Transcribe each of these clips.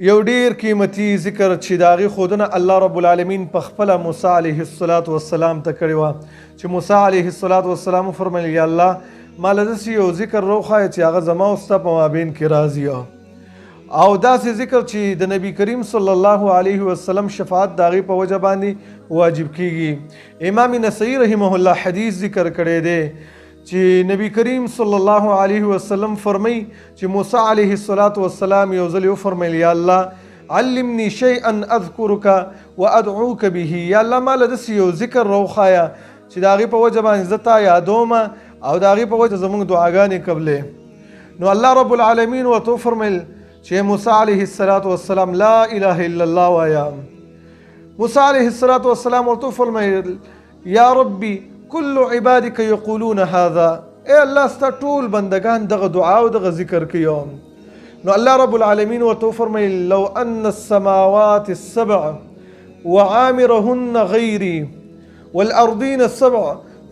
یو ډیر قیمتي ذکر چې د هغې ښودنه الله رب العالمین په خپله موسی علیه الصلاة والسلام ته کړې وه، چې موسی علیه الصلاة والسلام وفرمیل، یا الله ما له داسې یو ذکر راوښایه چې هغه زما او ستا په مابین کې راځي، او داسې ذکر چې د نبی کریم صلی الله علیه وسلم شفاعت د هغې په وجه باندې واجب کیږي. امام نسائی رحمه الله حدیث ذکر کړی دی چې نبی کریم صلی الله علیه وسلم فرمای چې موسی علیه الصلاة والسلام یو ځل وفرمایل، یا الله علمني شیئا اذکرک وادعوک به، یا الله ما له داسې یو ذکر راوښایه چې د هغې په وجه باندې زه تا یادوم او د هغې په وجه زموږ دعاګانې قبلې. نو الله رب العالمین ورته وفرمیل چې موسی علیه الصلاة والسلام لا اله الا الله وایه. موسی علیه الصلاة والسلام ورته وفرمیل، یا ربي كل عبادك يقولون هذا، ای الله ستا ټول بندگان دغه دعا او دغه ذکر کوي. نو الله رب العالمین ورته وفرمیل، لو ان السماوات السبع وعامرهن غیري والارضین السبع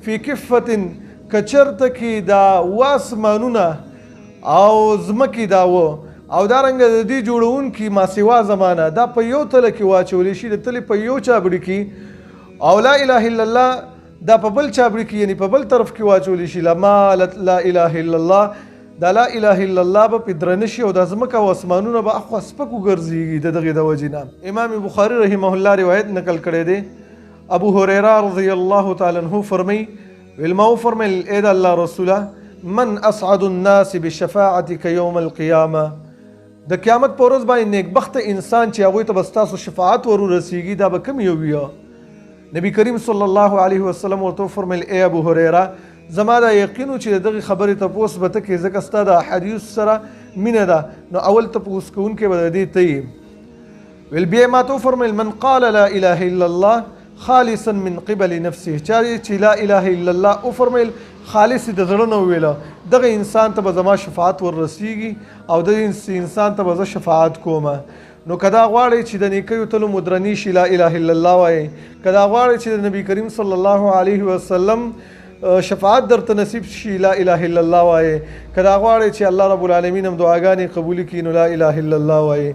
في کفة، کچرته کې دا واسمانونه او ځمکې دا و او دارنګه د دې جوړونکي ما سوا زمانه دا په یو تله کې واچول شي، د تلې په یو چابړي کې، او لا اله الا الله دا په بل چابړي کې، یعنی په بل طرف کې واچول شي، لمالت لا اله الا الله، دا لا اله الا الله به پې درنه شي او دا ځمکه او اسمانونه به اخوا سپک وګرځېږي د دغې د وجې نه. امام بخاري رحمه الله روایت نقل کړی دی، ابو هریره رضی الله تعالی عنه فرمایي، ویل ما وفرمیل، ای د الله رسوله، من اسعد الناس بشفاعتک یوم القیامه، د قیامت په ورځ باندې نیکبخته انسان چې هغوی ته به ستاسو شفاعت ور ورسیږي دا به کوم یو وي؟ نبی کریم صلی الله علیه وسلم ورته وفرمیل، ای ابو هریره، زما دا یقین و چې د دغې خبرې تپوس به ته کوې، ځکه ستا د احادیث سره مینه ده، نو اول تپوس کوونکی به د دې ته یې. ویل بیا ما ته وفرمیل، من قال لا اله الا الله خالصا من قبل نفسه، چا چې لا اله الا الله وفرمیل خالص د زړه نه وویله، دغه انسان ته به زما شفاعت وررسیږي او دغه انسان ته به زه شفاعت کوم. نو که دا غواړئ چې د نیکیو تلو مو درنې شي لا اله الا الله وایئ، که دا غواړئ چې د نبی کریم صلی الله علیه وسلم شفاعت درته نصیب شي لا اله الا الله وایئ، که دا غواړئ چې الله رب العالمین هم دعاګانې قبولې کړي نو لا اله الا الله وایئ.